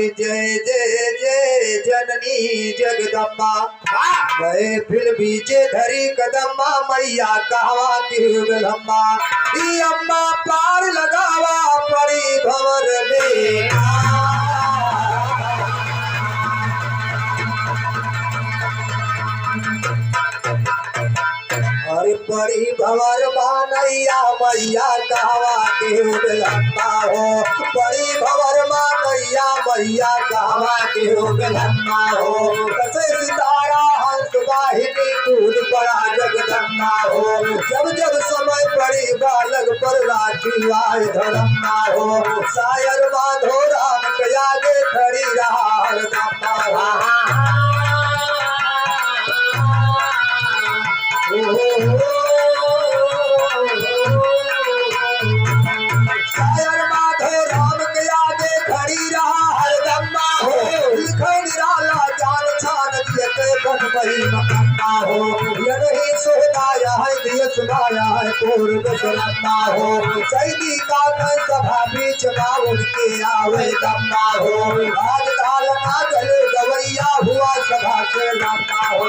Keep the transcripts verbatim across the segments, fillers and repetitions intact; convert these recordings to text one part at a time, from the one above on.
जय जय जय जननी जगदम्बा। हाँ। महफिल बीचे धरी कदम्बा, मैया कहवा की उगलम्बा। ई अम्मा पार लगावा पड़ी भंवर में। अरे पड़ी भंवर मा नैया, मैया कहवा के उगलम्बा हो। पड़ी भंवर मा नैया, मैया कहवा के उगलम्बा हो। कसे सितारा हंस वाहिनी कूद पड़ा जगदम्बा हो। जब जब समय पड़ी बालक पर राखी आए धरम्बा हो। सायर माधो राम के आगे खड़ी रहा हरदम्बा हो। सायर माधो राम के आगे खड़ी रहा हरदम्बा हो। लिखे निराला जान छान दिए के बन बही मकम्मा हो। ये नहीं सोदाया है, दिए सुनाया है, पूर्व सुरम्मा हो। चैती का मैं सभा बीच मा उनके आवे दम्मा हो। आज काल ना गले गवैया हुआ सभा से लम्बा हो।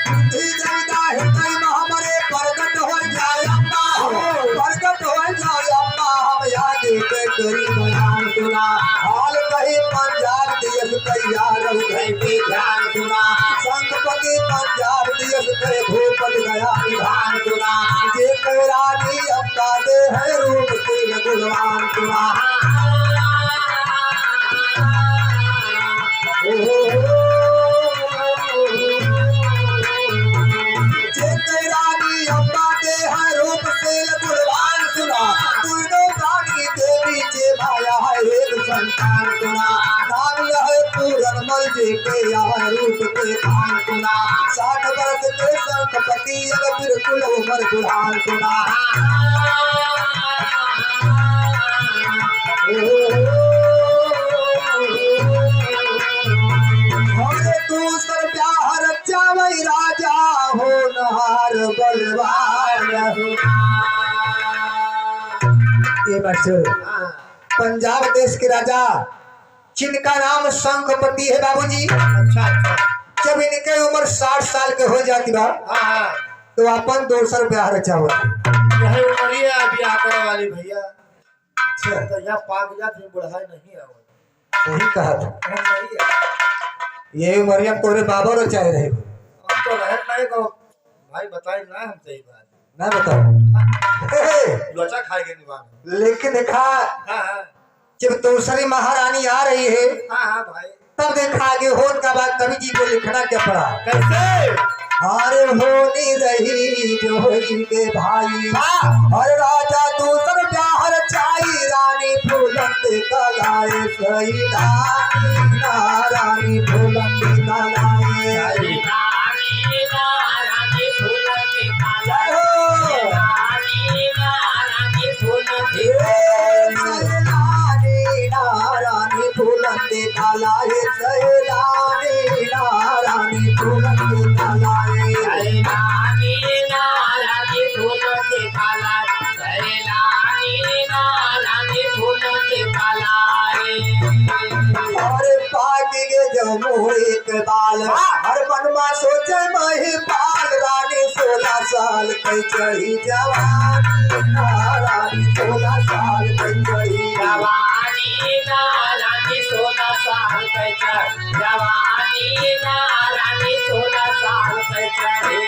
बुद्धि जैदा हृदय में हमरे प्रगट हो जाए अम्मा हो, प्रगट हो जाए अम्मा, हम आगे के करी बयान सुना। हाल कही पंजाब देश तैयार हो गए के ध्यान सुना। संघपति पंजाब देश के भूपत गया विधान सुना। जे के रानी अम्मा दे है रूप शील गुणवान सुना। जेके रानी अम्मा दे है रूप शील गुणवान सुना। दुइनो रानी देवी जे माया है एक संतान सुना। नाम यह पूरन मल जेके यह रूप के खान सुना। साठ बरस के संघपति अब बिल्कुल उमर बुढ़ान सुना। हमरे दूसर ब्याह रचावै राजा होनहार बलवान। ये मास्टर, हाँ। पंजाब देश के राजा जिनका नाम संघपति है बाबूजी, अच्छा, अच्छा। जब इनके उमर साठ साल के हो जाती बा, हाँ, हाँ। तो अपन दूसर ब्याह रचावत। यही उमरिया ब्याह करे वाली भैया। अच्छा। तो यहाँ पाक जात में बुढ़ाई नहीं आवत। सही कहा था। हम नहीं है। ये उमरिया तोरे बाबा रो चाहे रहे। हम तो रहे नहीं तो भाई बताई ना हम सही बात। ना बताओ। हे, हे। लोचा खाए के निवान। लेकिन देखा, हाँ, हाँ। जब दूसरी महारानी आ रही है, हाँ, हाँ भाई। तब देखा आगे होत का बाद कवि जी को लिखना क्या पड़ा। कैसे? अरे होनी रही जो होई के भाई। हाँ। अरे राजा दूसर ब्याह रचाई रानी फूलन देखा लाए सही रानी ना रानी फूलन देखा लाए। सही रानी ना रानी फूलन देखा लाए। जय हो। रानी ना रानी फूलन देखा लाए। सैलानी ना रानी फूलन देखा लाए, सैलानी ना रानी फूलन देखा लाए। सैलानी ना रानी फूलन देखा लाए, सैलानी ना रानी फूलन देखा लाए। अरे पाक गे जमुई के बाल, हाँ। हर मन मा सोचे महिपाल रानी सोलह साल के चढ़ी जवानी ना रानी सोलह साल के चढ़ी। जवानी ना रानी सोलह साल के चढ़ी। जवानी ना रानी सोलह साल के चढ़ी।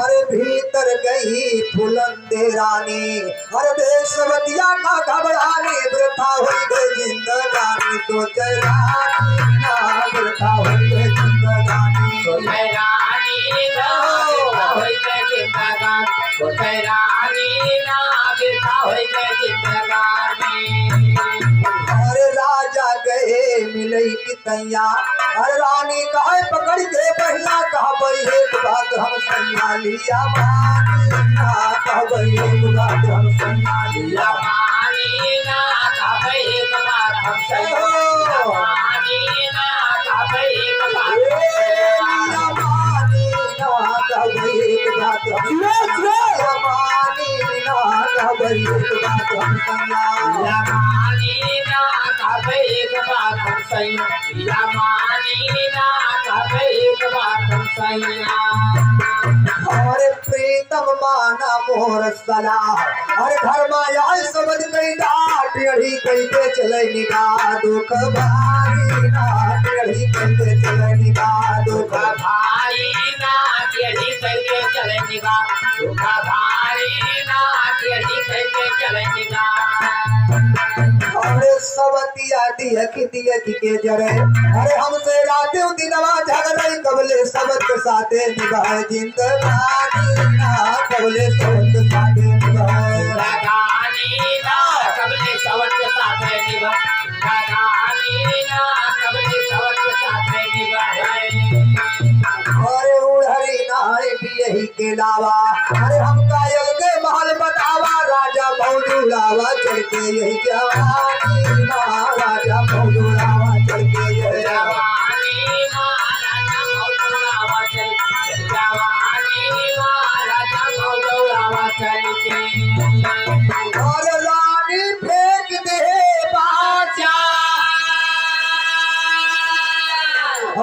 अरे भीतर गई फूलन दे रानी, अरे बेसवतिया का घबरानी, वृथा होई गई जिंदगानी, सोचे रानी ना वृथा होई गई जिंदगानी। सोचे रानी ना वृथा होई गई जिंदगानी, सोचे रानी ना वृथा होई गई जिंदगानी। अरे राजा गए मिलई की तैया, अरे रानी कहे पकड़ के बहिया, कहबई एक बात हम सैया लिया मानी ना, कहबई एक बात हम सैया लिया मानी ना, कहबई एक बात हम सैया लिया मानी ना, कहबई एक बात हम सैया लिया मानी ना, कहबई एक हम सैया। या मानी ना कहबे एक बात हम सैया, या मानी ना कहबे एक बात हम सैया। अरे प्रीतम माना मोर सलाह, अरे घर मा आए सबद कई डाँट, यही कई के चले निगाह, दुख भारी ना, यही कई के चले निगाह, दुख भारी ना, यही कई के चले निगाह, दुख भारी ना, यही कई के चले निगाह। अरे सवतिया दियखि दियखि के जरे, अरे हमसे रातेउ दिनवा झगड़े, कबले सवत साथे निभाए जिंदगानी ना, कबले सवत साथे निभाए। जिंदगानी ना, कबले सवत साथे निभाए। जिंदगानी ना, कबले सवत साथे निभाए। अरे उड़हरी ना, यही के लावा, अरे हमका अलगे महल बनावा, राजा मौजूदावा चढ़ के यही जवानी मा, राजा मौजूदावा चढ़ के यही जवानी मा, राजा मौजूदावा चढ़ के, जवानी मा, राजा मौजूदावा चढ़ के। अरे रानी फेंक दे बाचा।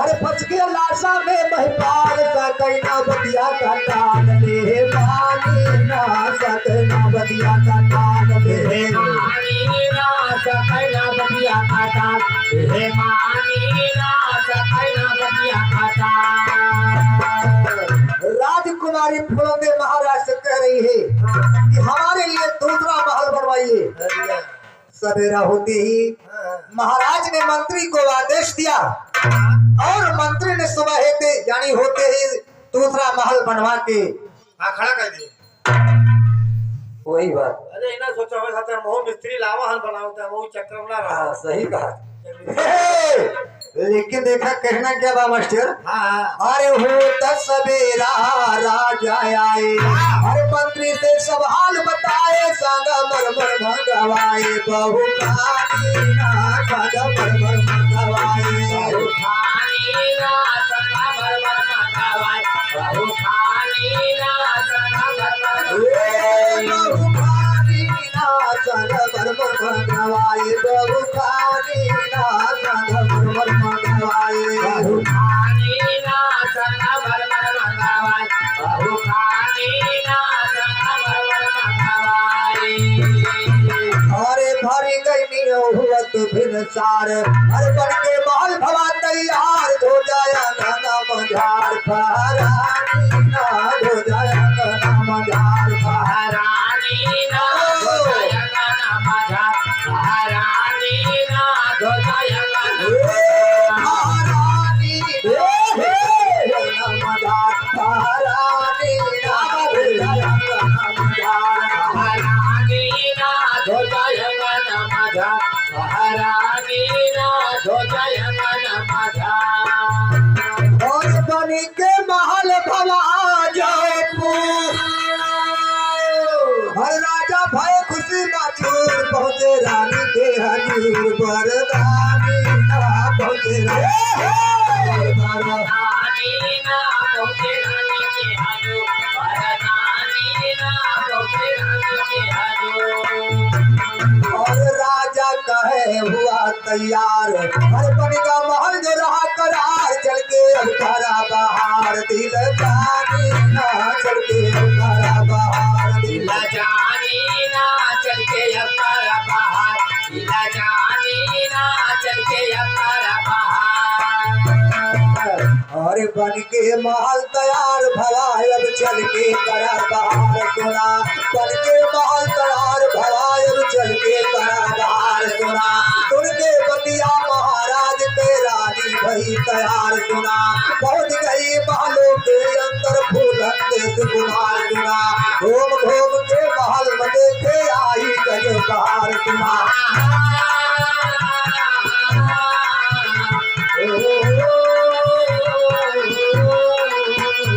अरे पच के लाशा में महिपाल, सकैना बतिया का टान ले, मानी ना सकैना बतिया का टान ले। मानी ना सकैना बतिया का टान ले, मानी ना सकैना बतिया का टान। राजकुमारी फुलंदे महाराज से कह रही है कि हमारे लिए दूसरा महल बनवाइए। सवेरा होते ही हाँ। महाराज ने मंत्री को आदेश दिया और मंत्री ने सुबह होते, यानी होते ही दूसरा महल बनवा के हाँ, खड़ा कर दिए। वही बात। अरे, इन्हें सोचा हुआ था, मोह मिस्त्री लावा हल बनाओ था, वो चक्कर ना रहा। हाँ, सही कहा। हे, लेकिन देखा, कहना क्या बा मास्टर? हाँ, हाँ। अरे होत सवेरा राजा आए, अरे मंत्री से सब हाल बताए, संगमरमर मंगवाए, बहु खानी ना संगमरमर मंगवाए। बहु खानी ना संगमरमर मंगवाए, बहु खानी ना संगमरमर ए, बहु खानी ना संगमरमर मंगवाए, बहु खानी ना संगमरमर मंगवाए। बहु खानी ना संगमरमर मंगवाए, बहु खानी ना संगमरमर मंगवाए। अरे भरी गई नियहुवत भिनसार, अरे बन के महल भवा तैयार, धो जाया ना मझार फहरानी ना, धो जाया ना मझार फहरानी ना, धो जाया ना मझार फहरानी ना, धो जाया ना ए, महारानी, ए, हे, ना मझार फहरानी ना, धो जाया ना मझार फहरानी ना, धो जाया ना मझार महारानी ना धो जयंगन मझा। और बनी के महल भवा जयपुर। हर राजा भय खुशी मा चूर, पहुँचे रानी के हजूर। बरदानी ना पहुँचे रानी के हजूर। रानी ना पहुँचे रानी के हजूर। बरदानी ना पहुँचे रानी के हजूर। और राजा कहे हुआ तैयार, हर बन का महल जो रहा करार, चल के अब करा बहार दिल जानी ना, चल के अब करा बहार दिल जानी ना, चल के अब करा बहार दिल जानी ना, चल के अब करा बहार। अरे बन के महल तैयार भवा, अब चल के करा बहार सुना। बन के महल तैयार भवा, अब चल के करा बहार सुना। सुन के बतिया महाराज के रानी भई तैयार सुना। पहुँच गई महलों के अंदर फूलन देश कुमार सुना। घूम घूम के महल में देखे आई गजब बहार सुना।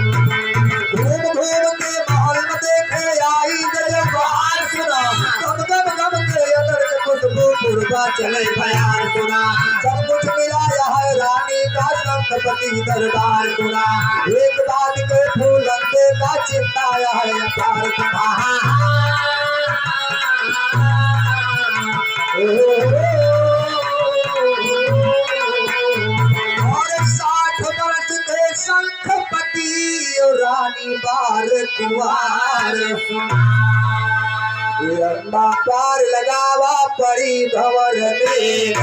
घूम घूम के महल में देखे आई गजब बहार सुना। गम गम गम के अदर के खुशबू पुरवा चले बयार सुना। सब कुछ मिला यह रानी का संग पति दरबार सुना, एक बात के फूलन देता चिंता है अपार सुना। और साठ बरस के शंखपति और रानी बार कुंवार सुना। लंबा पार लगावा पड़ी भंवर में।